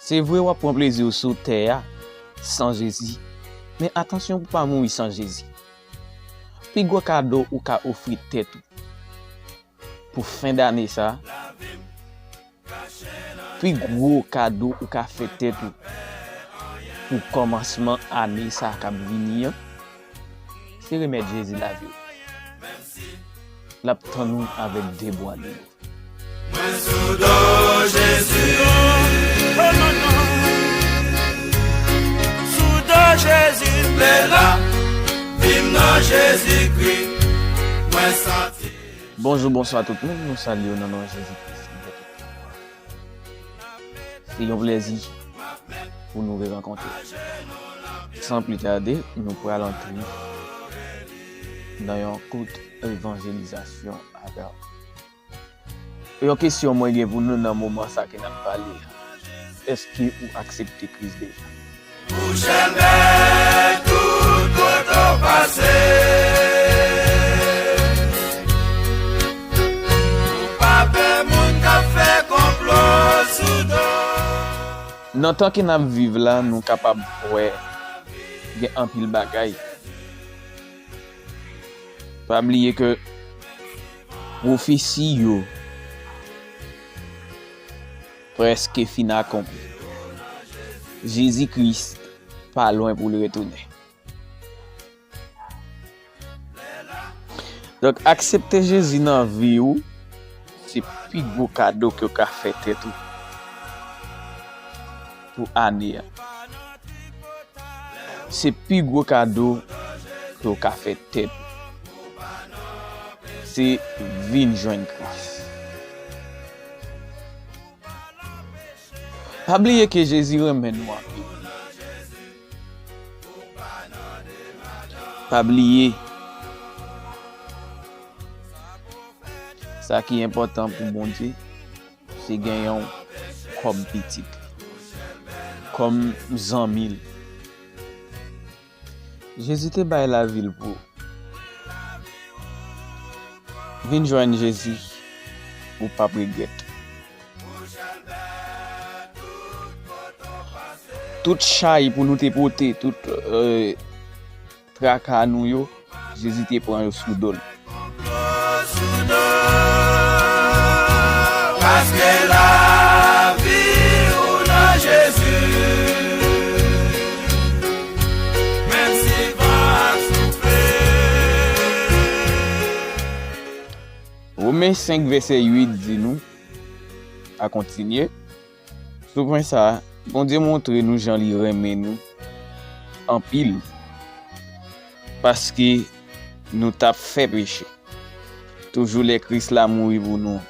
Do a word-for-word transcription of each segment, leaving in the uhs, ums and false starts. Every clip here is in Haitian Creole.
Se vre w ap pran plezi w sou tè a san Jezi, men atansyon pou w pa mouri san Jezi. Pi gwo kado ou ka ofri tèt ou pou fen dane sa a, pi gwo kado ou ka fè tèt ou pou kòmansman ane sa a k ap vini an, se remèt Jezi lavi w. L ap tann ou avèk de bra li yo. Mwen sou do Jezi. Sou do Jezi. Lè la, vim nan Jezikri. Mwen santi. Bonjou, bonswa tout moun. Nou salye w nan non Jezi Kris. Se yon plèzi pou nou rerankontre. San pli tade, nou pral antre nan yon kout evanjelizasyon avè w. Yon kesyon mwen gen pou nou nan moman sa ke n ap pale a. Èske ou aksepte Kris deja? Ou chèlbè tout kote w pase. Ou pa pè moun k ap fè konplo sou do. Nan tan ke n ap viv la, nou kapab wè gen anpil bagay. Pa bliye ke pwofesi yo prèske fin akonpli. Jezi Kris pa lwen pou l retounen. Donk, aksepte Jezi nan vi w, se pi gwo kado ke w ka fè tèt ou pou ane a. Se pi gwo kado ke w ka fè tèt ou. Se vin jwenn Kris. Pa bliye ke Jezi renmen nou anpil. Pa bliye, sa ki enpòtan pou Bondye, se gen yon kòm pitit, kòm zanmi l. Jezi te bay lavi l pou ou. Vin jwenn Jezi, ou p ap regrèt. Tout chay pou nou te pote, tout, euh, traka nou yo, Jezi te pran yo sou do l. Paske lavi ou nan Jezi. Menm si van ap soufle. Women senk vèsè uit di nou, a kontinye, sou pwen sa a, Bondye montre nou jan li renmen nou anpil, paske nou t ap fè peche. Toujou lè Kris la mouri pou nou.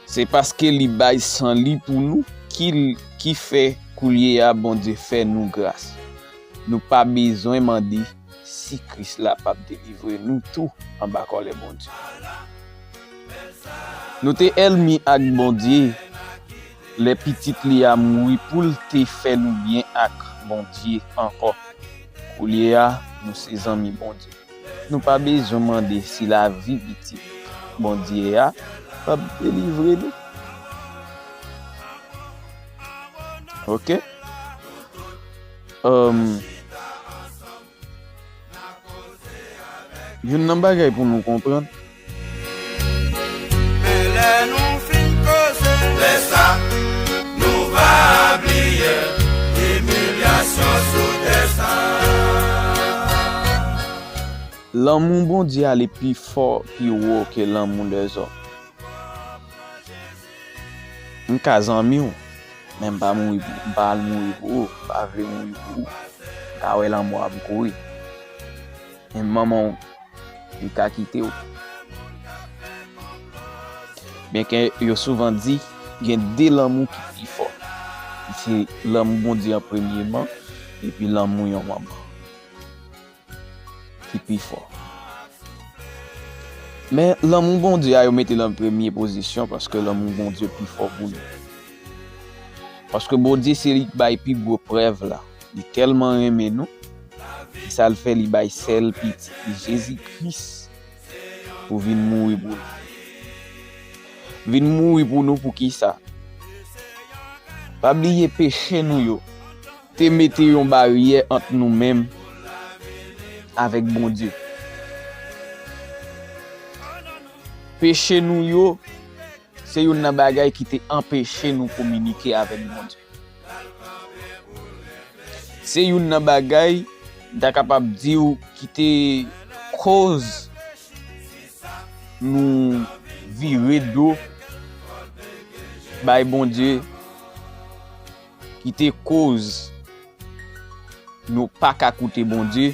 Se paske li bay san li pou nou ki, ki fè koulye a Bondye fè nou gras. Nou pa bezwen mande si Kris la p ap delivre nou tou anba kòlè Bondye. Nou te ènmi ak Bondye, lè Pitit li a mouri pou l te fè nou byen ak Bondye ankò. Koulye a, nou se zanmi Bondye. Nou pa bezwen mande si lavi Pitit Bondye a p ap delivre nou. Oke? Èm, youn nan bagay pou nou konprann. Men lè nou fin koze, lè sa, nou va bliye imilyasyon sou tè sa. Lanmou Bondye ale pi fò, pi wo ke lanmou lèzòm. M ka zanmi w, men m pa mouri pou, m pa al mouri pou ou, m pa vle mouri pou ou. M ka wè lanmò ap kouri. Men manman w, li ka kite w. Byenke yo souvan di, gen de lanmou ki pi fò. Se lanmou Bondye an premyeman, epi lanmou yon manman ki pi fò. Men lanmou Bondye a, yo mete l an premye pozisyon paske lanmou Bondye pi fò pou nou. Paske Bondye se li k bay pi gwo prèv la. Li tèlman renmen nou, se sa l fè li bay sèl pitit li, Jezi Kris, pou vin mouri pou nou. Vin mouri pou nou pou ki sa? Pa bliye peche nou yo te mete yon baryè ant nou menm avèk Bondye. Peche nou yo, se youn nan bagay ki te anpeche nou kominike avèk Bondye. Se youn nan bagay, m ta kapab di w, ki te koz nou vire do bay Bondye, ki te koz nou pa ka koute Bondye,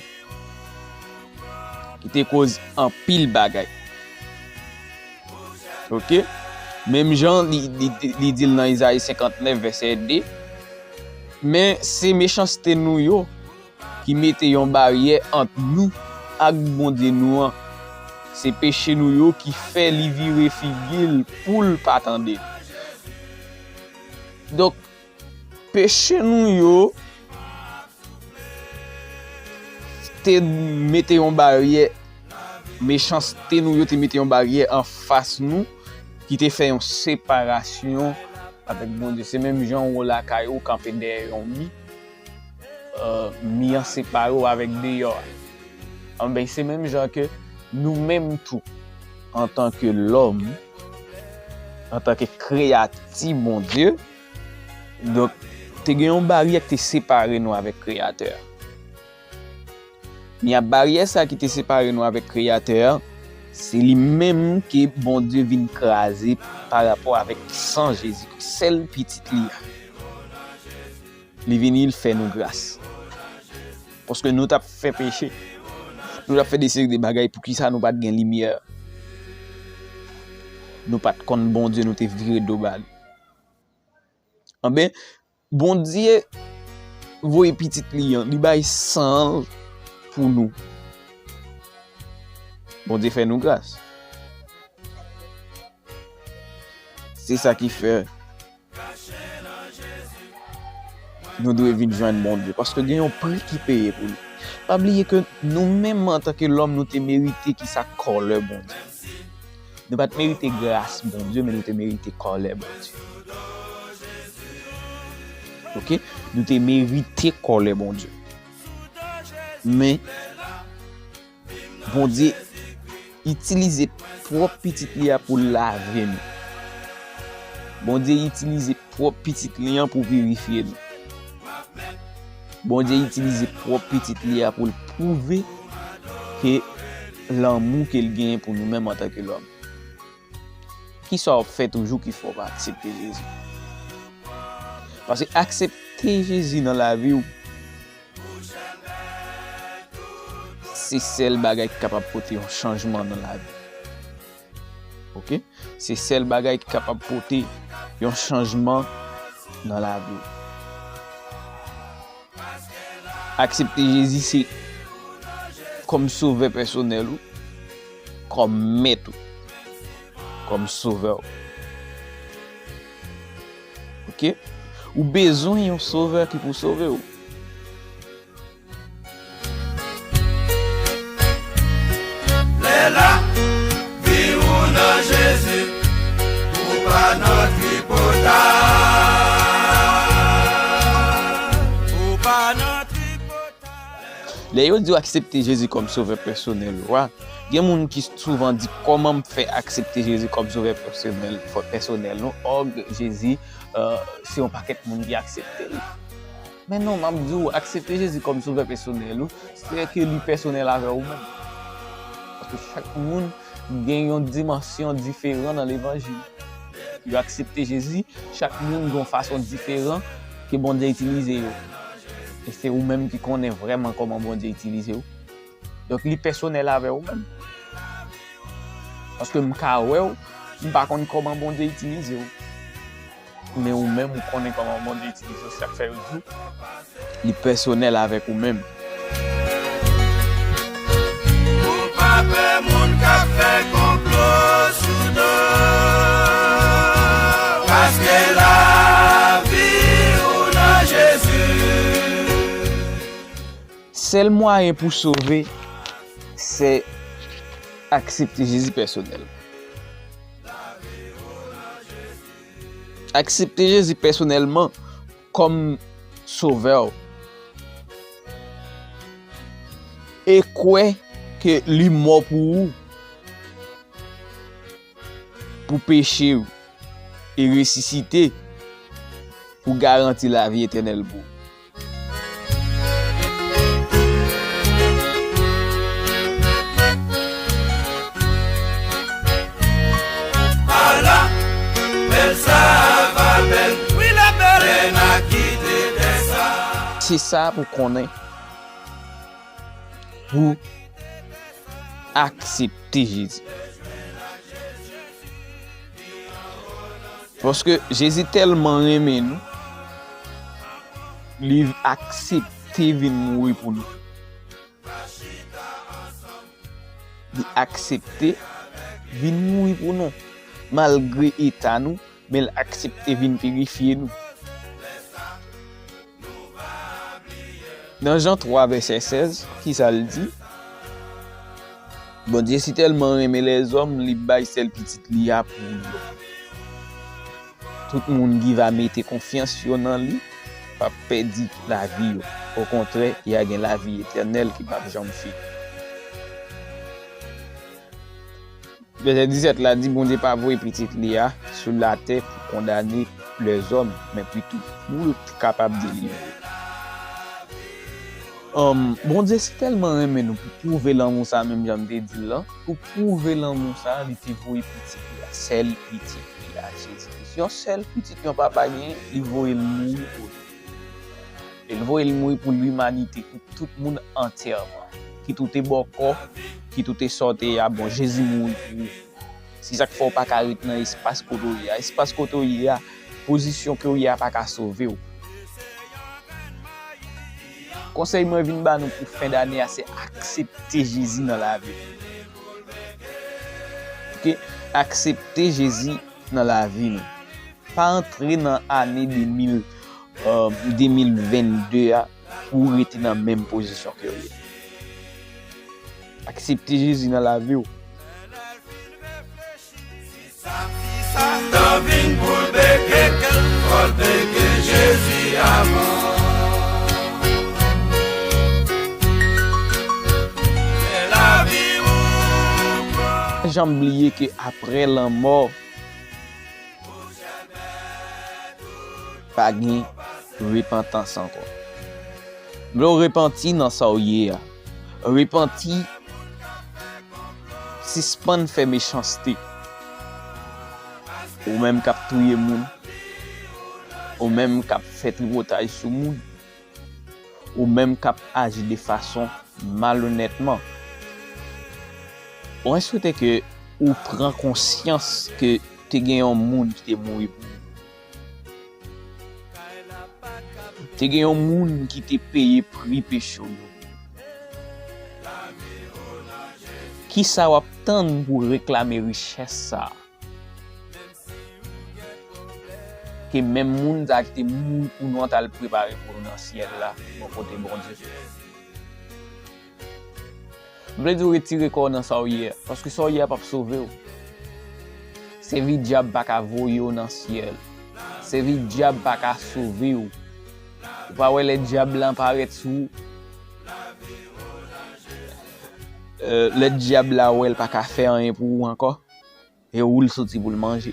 ki te koz anpil bagay. Oke? Menm jan li, li, li di l nan Izayi senkantnèf, vèsè de, men se mechanste nou yo ki mete yon baryè ant nou ak Bondye nou an. Se peche nou yo ki fè li vire figi l pou l pa tande nou. Donk, peche nou yo te mete yon baryè, mechanste nou yo te mete yon baryè anfas nou ki te fè yon separasyon avèk Bondye. Se menm jan w lakay ou kanpe dèyè yon mi, euh, mi an separe w avèk deyò a. Anben, se menm jan ke nou menm tou, antanke lòm, antanke kreyati Bondye, donk, te gen yon baryè ki te separe nou avèk Kreyatè a. Men a baryè sa ki te separe nou avèk Kreyatè a, se li menm ke Bondye vin kraze pa rapò avèk san Jezikri, sèl pitit li a. Li vini, li fè nou gras. Paske nou t ap fè peche. Nou t ap fè de seri de bagay, poukisa nou pa t gen limyè? Nou pa t konn Bondye, nou te vire do ba li. Anben, Bondye voye pitit li an, li bay san l pou nou. Bondye fè nou gras. Se sa ki fè nou dwe vin jwenn Bondye, paske gen yon pri ki peye pou li. Pa bliye ke nou menm antanke lòm, nou te merite ki sa, kòlè Bondye. Nou pa t merite gras Bondye, men nou te merite kòlè Bondye. Oke? Nou te merite kòlè Bondye. Men, Bondye itilize pwòp pitit li a pou l lave nou. Bondye itilize pwòp pitit li an pou pirifye nou. Bondye itilize pwòp pitit li a pou l pwouve ke lanmou ke l genyen pou nou menm antanke lòm. Kisa w ap fè toujou ki fè w pa aksepte Jezi? Paske aksepte Jezi nan lavi w, se sèl bagay ki kapab pote yon chanjman nan lavi w. Oke? Se sèl bagay ki kapab pote yon chanjman nan lavi w. Aksepte Jezi se kòm sovè pèsonèl ou, kòm mèt ou, kòm sovè w. Oke? Ou bezwen yon sovè ki pou sove w. Lè la vi ou nan Jezi, ou pa nan tripotay. Ou pa nan tripotay. Lè yo di w aksepte Jezi kòm sovè pèsonèl ou a, gen moun ki souvan di, "Kòman m fè aksepte Jezi kòm sovè pèsonèl, pèsonèl nou? Òg, Jezi, euh, se yon pakèt moun ki aksepte l." Men non, m ap di w, aksepte Jezi kòm sovè pèsonèl ou, se ke li pèsonèl avè ou menm. Paske chak moun gen yon dimansyon diferan nan levanjil. Yo aksepte Jezi, chak moun gen yon fason diferan ke Bondye itilize yo. E se ou menm ki konnen vrèman kòman Bondye itilize w. Donk, li pèsonèl avè ou menm. Paske m ka wè w, m pa konn kòman Bondye itilize w. Men ou menm, ou konnen kòman Bondye itilize w. Se sa k fè yo di w, li pèsonèl avèk ou menm. Ou pa pè moun k ap fè konplo sou do w, paske lavi ou nan Jezi. Sèl mwayen pou sove, se aksepte Jezi pèsonèl. Aksepte Jezi pèsonèlman kòm Sovè w e kwè ke li mò pou ou, pou peche w, e resisite pou garanti lavi etènèl pou ou. Ala, bèl sa va bèl. Wi, la bèl. Lè n a kite tè sa. Se sa pou konnen, pou aksepte Jezi. Paske Jezi tèlman renmen nou, li aksepte vin mouri pou nou. Li aksepte vin mouri pou nou. Malgre eta nou, men l aksepte vin pirifye nou. Nan Jan twa, vèsè sèz, ki sa l di? Bondye si tèlman renmen lèzòm, li bay sèl pitit li a pou yo. Tout moun ki va mete konfyans yo nan li p ap pèdi lavi yo. Okontrè, y a gen lavi etènèl ki p ap janm fini. Vèsè disèt la di, Bondye pa voye pitit li a sou latè pou kondane lèzòm, men pito pou l kapab delivre. Anm, Bondye si tèlman renmen nou pou pwouve lanmou sa, menm jan m te di l lan, pou pwouve lanmou sa, li te voye pitit li a, sèl pitit li a, Jezi Kris. Yon sèl pitit yon papa genyen, li voye l mouri pou nou. E l voye l mouri pou limanite, pou tout moun antyèman. Kit ou te bòkò, kit ou te sa w te ye a, bon, Jezi mouri pou ou. Se sa k fè w pa ka ret nan espas kote w ye a. Espas kote w ye a, pozisyon ke w ye a pa ka sove w. Konsèy mwen vin ba nou pou fen dane a, se aksepte Jezi nan lavi nou. Oke? Aksepte Jezi nan lavi nou. Pa antre nan ane de mil, euh, de mil vennde a pou w rete nan menm pozisyon ke w ye. Aksepte Jezi nan lavi w. Tan vin pou l beke, fò l beke Jezi avan. Janm bliye ke apre lanmò, pa gen repantans ankò. M vle w repanti nan sa w ye a. Repanti, sispann fè mechanste. Ou menm k ap touye moun, ou menm k ap fè tripotaj sou moun, ou menm k ap aji de fason malonètman. Mwen swete ke ou pran konsyans ke te gen yon moun ki te mouri pou ou. Te gen yon moun ki te peye pri peche w yo. Kisa w ap tann pou w reklame richès sa a? Ke menm moun sa a ki te mouri pou nou an t al prepare pou nou nan syèl la, bò kote Bondye. M vle di w retire kò w nan sa w ye a, paske sa w ye a p ap sove w. Sèvi dyab pa ka voye w nan syèl. Sèvi dyab pa ka sove w. Ou pa wè lè dyab la parèt sou ou? Euh, lè dyab la wè l pa ka fè anyen pou ou ankò, e ou l soti pou l manje.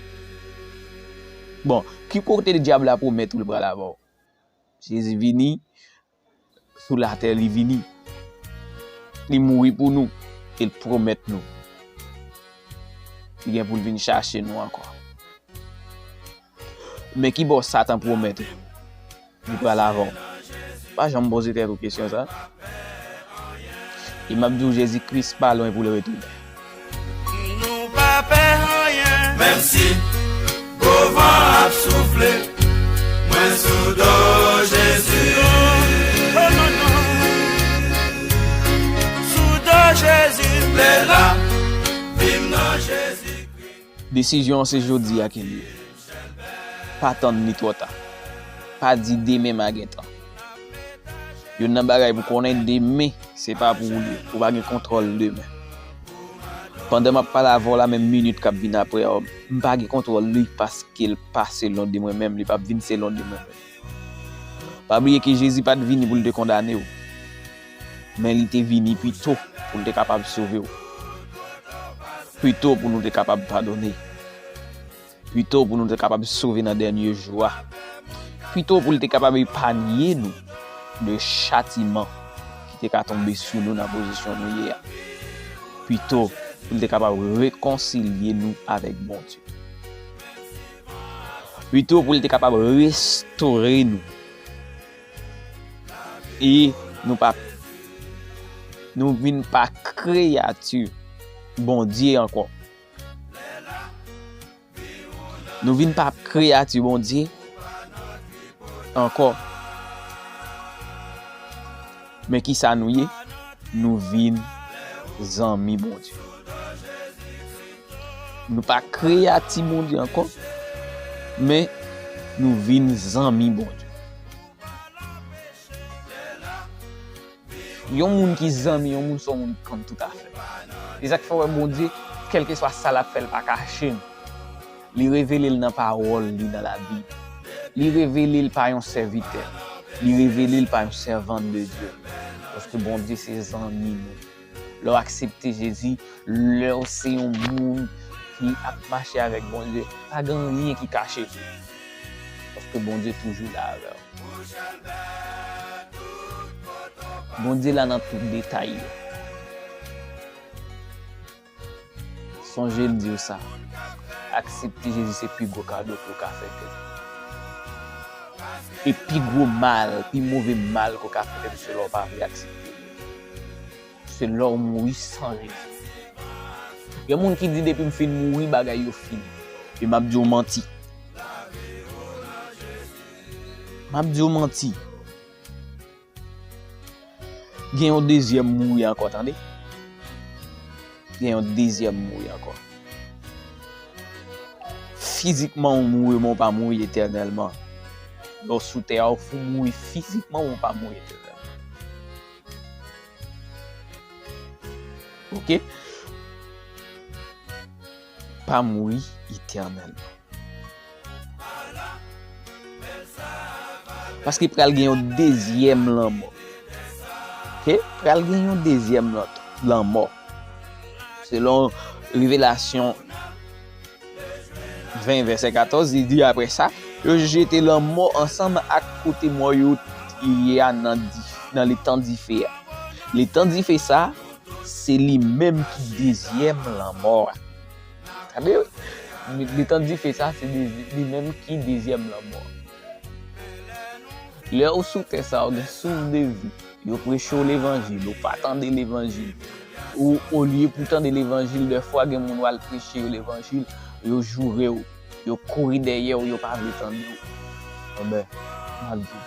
Bon, ki kote dyab la pwomèt ou l pral avè w? Jezi vini, sou latè li vini. Li mouri pou nou, e l pwomèt nou li gen pou l vin chache nou ankò. Men ki bò Satan pwomèt ou li pral avè w? Pa janm poze tèt ou kesyon sa. E m ap di w, Jezi Kris pa lwen pou l retounen. Nou pa pè anyen. Menm si gwo van ap soufle, mwen sou do Jezi. Oh, non, non. Sou do Jezi. Lè la, vin nan Jezi. Desizyon an se jodi a ke l ye. Pa tann li twò ta. Pa di demen m a gen tan. Youn nan bagay pou konnen, demen se pa pou ou li ye. Ou pa gen kontwòl demen. Pandan m ap pale avè w la, menm minit k ap vin apre a, m pa gen kontwòl li paske l pa selon de mwen menm, li p ap vin selon de mwen menm. Pa bliye ke Jezi pa t vini pou l te kondane w, men li te vini pito pou l te kapab sove w, pito pou nou te kapab padone, pito pou nou te kapab sove nan dènye jou a, pito pou l te kapab epanye nou de chatiman ki te ka tonbe sou nou nan pozisyon nou ye a, pito pou l te kapab rekonsilye nou avèk Bondye, pito pou l te kapab restore nou. E nou pa, nou vin pa kreyati Bondye ankò. Nou vin pa kreyati Bondye ankò. Men ki sa nou ye? Nou vin zanmi Bondye. Nou pa kreyati Bondye ankò, men nou vin zanmi Bondye. Yon moun ki zanmi yon moun, se yon moun ki konn tout afè. E sa k fè w wè Bondye, kèlkeswa sa l ap fè, l pa kache l. Li revele l nan pawòl li, nan Labib. Li revele l pa yon sèvitè. Li revele l pa yon sèvant de Dye. Paske Bondye se zanmi nou. Lè w aksepte Jezi, lè w se yon moun ki ap mache avèk Bondye, pa gen anyen ki kache pou ou. Paske Bondye toujou la avè w. Bondye la nan tout detay yo. Sonje m di w sa. Aksepte Jezi se pi gwo kado ke w ka fè tèt ou. E pi gwo mal, pi move mal ke w ka fè tèt ou, se lè w pa vle aksepte li. Se lè w mouri san Jezi. Gen moun ki di, depi m fin mouri, bagay yo fini. E m ap di w manti. M ap di w manti. Gen yon dezyèm mouri ankò, tande. Gen yon dezyèm mouri ankò. Fizikman, w mouri, men w pa mouri etènèlman. Lè w sou tè a, w mouri fizikman, men w pa mouri etènèlman. Oke? Pa mouri etènèlman. Paske pral gen yon dezyèm lanmò. Oke? Pral gen yon dezyèm lan-, lanmò. Selon Revelasyon ven, vèsè katòz, li di, apre sa, yo jete lanmò ansanm ak kote mò yo te ye a nan dif-, nan letan dife a. Letan dife sa, se li menm ki dezyèm lanmò a. Tande, letan dife sa, se de-, li menm ki dezyèm lanmò a. Lè ou sou tè sa, ou gen souf de vi. Yo preche w levanjil, ou pa tande levanjil. Ou, olye pou tande levanjil, dèfwa gen moun w al preche yo levanjil, yo joure w, yo kouri dèyè w, yo pa vle tande w. Enben, m ap di w,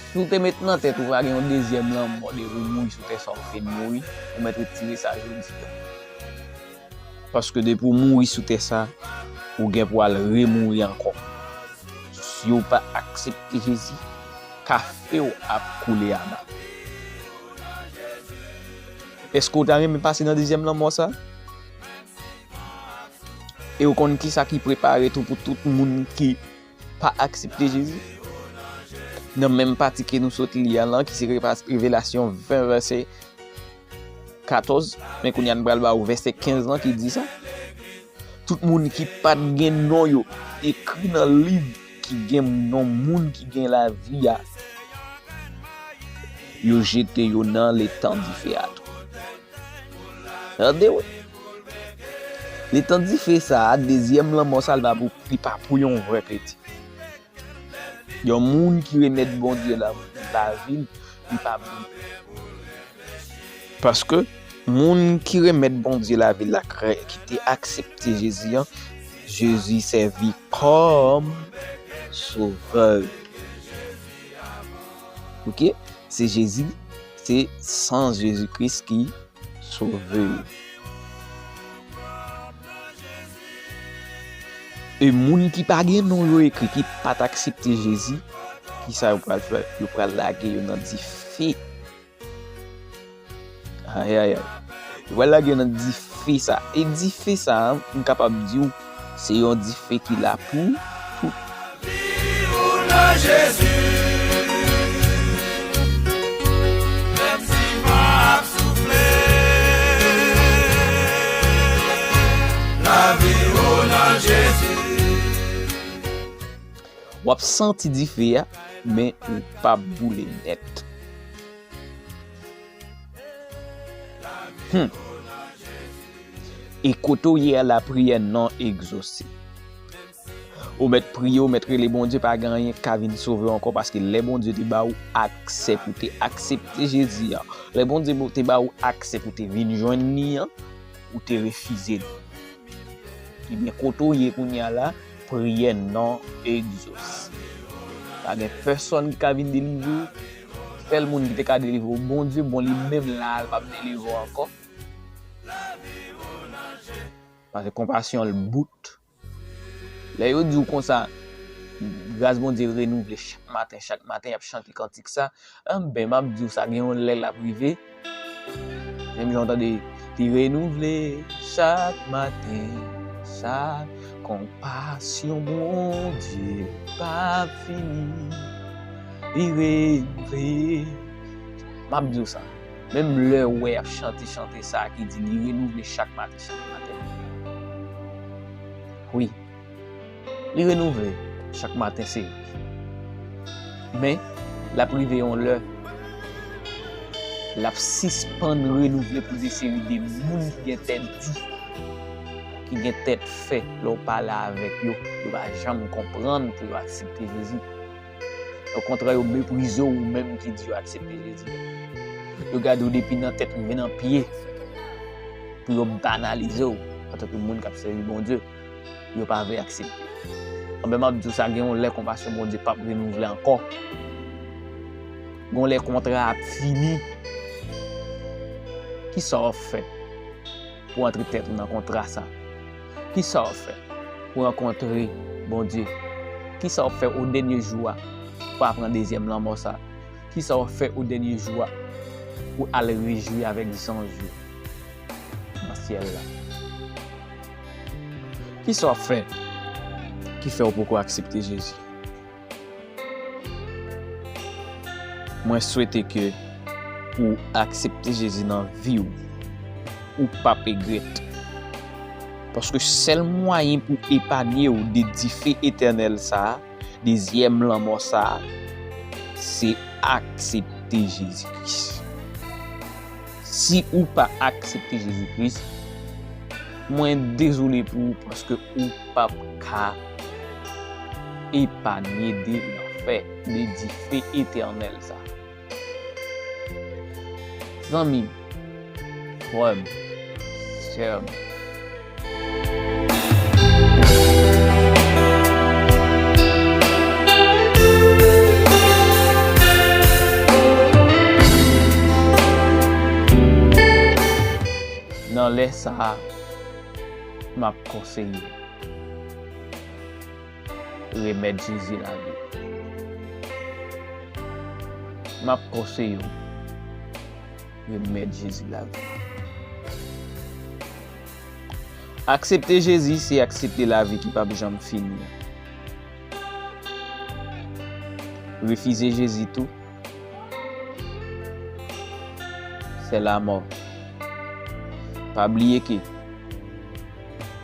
si w te met nan tèt ou pa gen yon dezyèm lanmò, depi w mouri sou tè sa, ou fin mouri, ou mèt retire sa jodi a. Paske depi w mouri sou tè sa, ou gen pou al remouri ankò. Si w pa aksepte Jezi, kafe w ap koule aba. Èske w ta renmen pase nan dezyèm lanmò sa? E w konn kisa ki prepare tou pou tout moun ki pa aksepte Jezi? Nan menm pati ke nou sot li a lan, ki se Revelasyon ven, vèsè katòz, men kounye a n pral ba ou vèsè kenz lan ki di sa. Tout moun ki pa t gen non yo ekri nan liv ki gen non moun ki gen lavi a, yo jete yo nan letan dife a tou. Tande wi. Letan dife sa a, dezyèm lanmò sa, li pa pou, li pa pou yon vrè kretyen. Yon moun ki remèt Bondye la, lavi l, li pa mouri. Paske moun ki remèt Bondye lavi l la, ki te aksepte Jezi an, Jezi sèvi kòm sovè. Oke? Se Jezi, se san Jezi Kris ki sove yo. E moun ki pa gen non yo ekri, ki pa t aksepte Jezi, kisa yo pral fè? Yo pral lage yo nan dife. Ayayay. Yo pral lage yo nan dife sa. E dife sa, m kapab di w, se yon dife ki la pou tout. Jezi, menm si van ap soufle, lavi w nan Jezi. W ap santi dife a, men ou p ap boule nèt. Hmm. E kote w ye a, lapriyè non egzose. Ou mèt priye, ou mèt rele Bondye, pa gen anyen k ka vin sove w ankò, paske lè Bondye te ba ou aksè pou te aksepte Jezi a, lè Bondye te ba ou aksè pou te vin jwenn li an, ou te refize li. Ebyen, kote w ye kounye a la, priyè non egzose. Pa gen pèsonn ki ka vin delivre w. Sèl moun ki te ka delivre w, Bondye, bon, li menm la a, l p ap delivre w ankò. Paske konpasyon l bout. Lè yo di w konsa, gras Bondye renouvle chak maten, chak maten, y ap chante kantik sa. Anben, m ap di w sa, gen yon lè l ap rive. Menm jan w tande, li renouvle chak maten, chak konpasyon Bondye pa fini. Li renouvle. M ap di w sa. Menm lè w wè y ap chante chante sa a ki di li renouvle chak maten, chak maten. Wi. Li renouvle chak maten, se vre. Men, l ap rive yon lè, l ap sispann renouvle pou de seri de moun ki gen tèt di, ki gen tèt fè, lè w pale avèk yo, yo pa janm konprann pou yo aksepte Jezi. Okontrè, yo meprize w ou menm ki di yo aksepte Jezi. Yo gade w depi nan tèt rive nan pye pou yo banalize w antanke moun k ap sèvi Bondye. Yo pa vle aksepte. Anben, m ap di w sa, gen yon lè konpasyon Bondye p ap renouvle ankò. Gen yon lè kontra a ap fini. Kisa w ap fè pou antre tèt ou nan kontra sa? Kisa w ap fè pou rankontre Bondye? Kisa w ap fè o dènye jou a pou pa pran dezyèm lanmò sa? Kisa w ap fè o dènye jou a pou al rejwi avèk zanj yo nan syèl la? Kisa w ap fè ki fè w poko aksepte Jezi? Mwen swete ke ou aksepte Jezi nan vi w. Ou p ap regrèt. Paske sèl mwayen pou epanye w de dife etènèl sa a, dezyèm lanmò sa a, se aksepte Jezi Kris. Si ou pa aksepte Jezi Kris, mwen dezole pou ou, paske ou p ap ka epanye de lanfè, de dife etènèl sa. Zanmi m, frè m, sè m, nan lè sa a, m ap konseye w remèt Jezi lavi. M ap konseye w remèt Jezi lavi. Aksepte Jezi, se aksepte lavi ki p ap janm fini an. Refize Jezi tou, se lamò. Pa bliye ke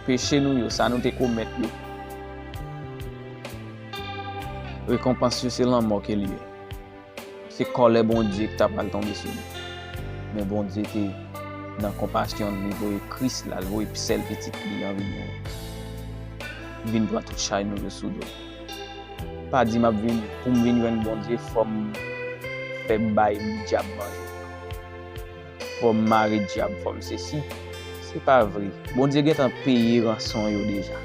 peche nou yo, sa nou te komèt yo, rekonpans yo se lanmò ke li ye. Se kòlè Bondye ki ta pral tonbe sou nou. Men Bondye te nan konpasyon l, li voye Kris la, li voye sèl pitit li an vin, vin pran tout chay nou yo sou do l. Pa di m ap vin, pou m vin jwenn Bondye, fò m fè bay dyab manje. Fò m mare dyab, fò m sesi. Se pa vre. Bondye gentan peye ranson yo deja.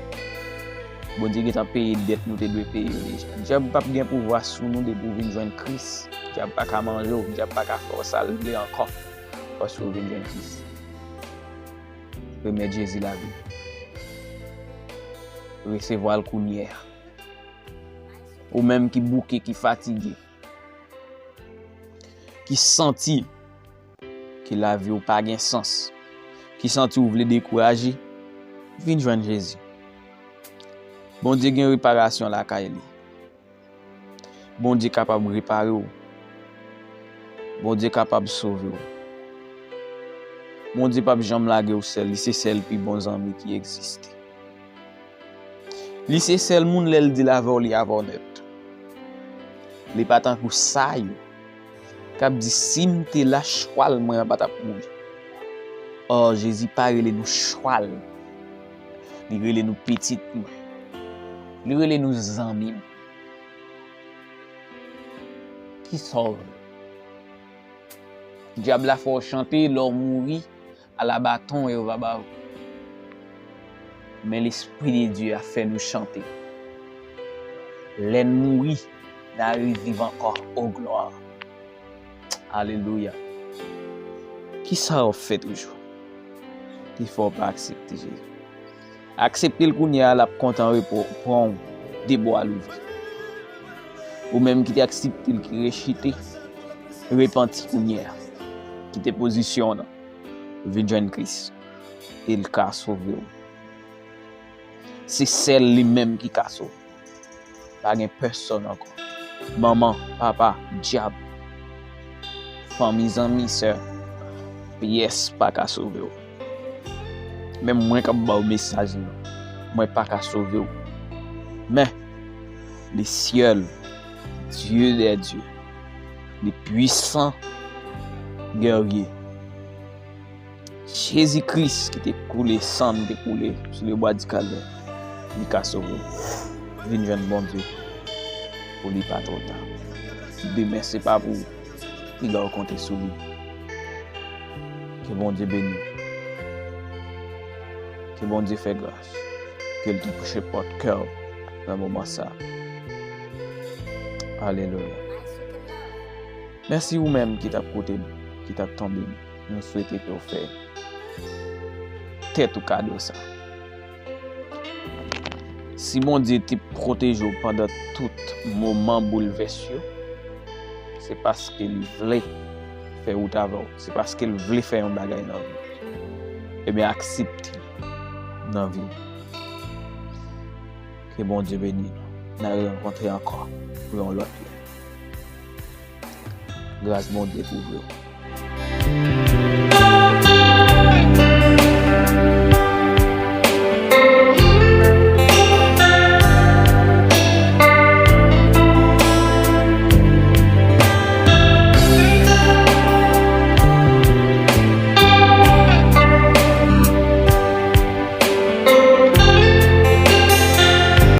Bondye gentan peye dèt nou te dwe peye yo deja. Dyab p ap gen pouvwa sou nou depi w vin jwenn Kris. Dyab pa ka manje w, dyab pa ka fè w sa l vle ankò. Paske w vin jwenn Kris. Remèt Jezi lavi. Resevwa l kounye a. Ou menm ki bouke, ki fatige, ki santi ke lavi w pa gen sans, ki santi w vle dekouraje, vin jwenn Jezi. Bondye gen reparasyon lakay li. Bondye kapab repare w. Bondye kapab sove w. Bondye p ap janm lage w sèl, li se sèl pi bon zanmi ki egziste. Li se sèl moun, lè l di l avè w, li avè w nèt. Li pa tankou sa yo k ap di, "Si m te la, chwal mwen an pa t ap mouri." Ò, Jezi pa rele nou chwal. Li rele nou pitit mwen. Li rele nou zanmi m. Kisa w vle? Dyab la fè w chante, lè w mouri, ala baton yo va ba w. Men Lespri de Dye a fè nou chante. Lè n mouri, n a reviv ankò. O glwa! Alelouya! Kisa w ap fè toujou ki fè w pa aksepte Jezi? Aksepte l kounye a, l ap kontan repo-, pran w de bra louvri. Ou menm ki te aksepte l, ki rejte, repanti kounye a. Kite pozisyon w nan. Vin jwenn Kris. E l ka sove w. Se sèl li menm ki ka sove. Pa gen pèsonn ankò. Manman, papa, dyab, fanmi, zanmi, sè, pyès pa ka sove w. Menm mwen k ap ba w mesaj lan, mwen pa ka sove w. Men, le syèl, Dye dè dye, le pwisan gèrye, Jezi Kris ki te koule, san l te koule sou le bwa di Kalvè, li ka sove w. Vin jwenn Bondye pou li pa twò ta. Demen se pa pou ou. Piga w konte sou li. Ke Bondye beni w. Ke Bondye fè gras. Ke l touche pòt kè w nan moman sa. Alelouya. Mèsi ou menm ki t ap koute m, ki t ap tande m. Nou swete ke w fè tèt ou kado sa. Si Bondye te pwoteje w pandan tout moman boulvès yo, se paske li vle fè wout avè w. Se paske l vle fè yon bagay nan vi w. Ebyen, aksepte l nan vi w. Ke Bondye beni nou. N a rankontre ankò pou yon lòt lè. Gras Bondye kouvri w.